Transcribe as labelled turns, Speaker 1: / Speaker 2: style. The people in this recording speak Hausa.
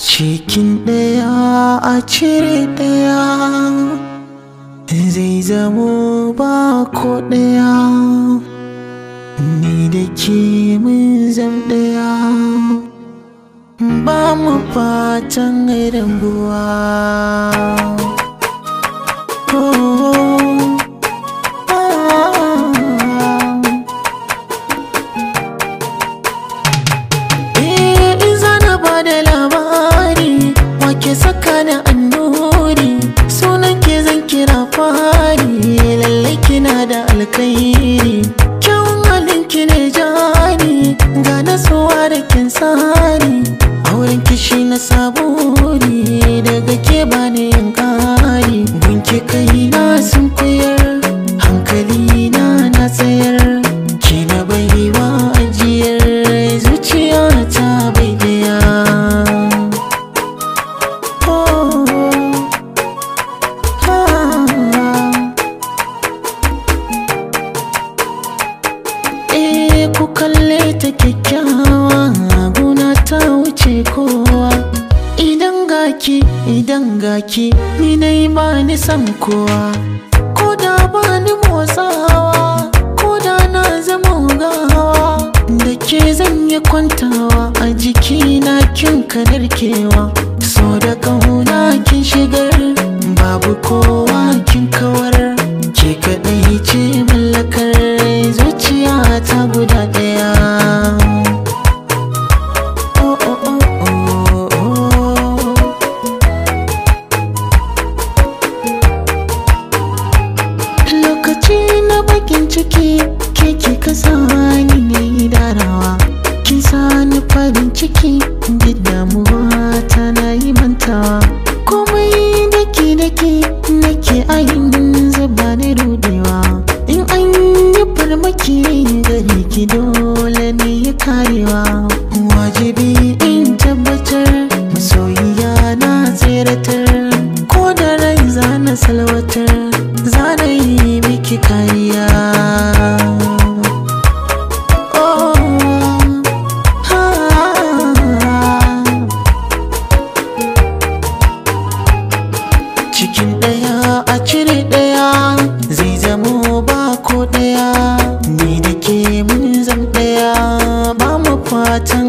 Speaker 1: Cikin ɗaya a cire ɗaya, zai zamo ba ko ɗaya. Ni da ke mun zam ɗaya, ba mu fatan rabuwa. Oh, ah. Eh, in zana ba da labari, wake saka da annuri, sunan ke zan kira fari, lallai kina da alkhairi. Kyawun halin ki ne jari, ga nasuwa da kin tsari, auren kishi na saburi, daga ke bani yin ƙari. Gunki kai na sun koyar, hankali na na tsayar, ki na baiwa ajiyar zuciya ta bai daya. Oh, ah. Eh, ku kalle ta kyakkyawa, gona ta wuce kowa. Idan gaki, idan gaki, ni dai ba ni san kowa. Ko da ba ni motsawa, ko da na zama gawa, da ke zan yi kwantawa a jikina kin kadarkewa. So da kauna kin shigar, babu kowa kin kawar, ke kaɗai ce mallakar zuciya ta guda ɗaya. Oh, oh, oh, oh, oh. Lokaci na bakin ciki, ke kika sani ne darawa, kin sani farin ciki, duk damuwa ta na yi mantawa. Komai daki daki nake a yanzu ba ni rudewa, in an yi farmaki gare ki dole ne ya karewa. Wajibi in tabbatar masoyiya na tseratar, ko da rai zana salwatar, zana yi miki kariya. Oh, ah. Cikin ɗaya a cire ɗaya, zai zamo ba ko ɗaya. Ni da ke mun zam ɗaya, ba mu fatan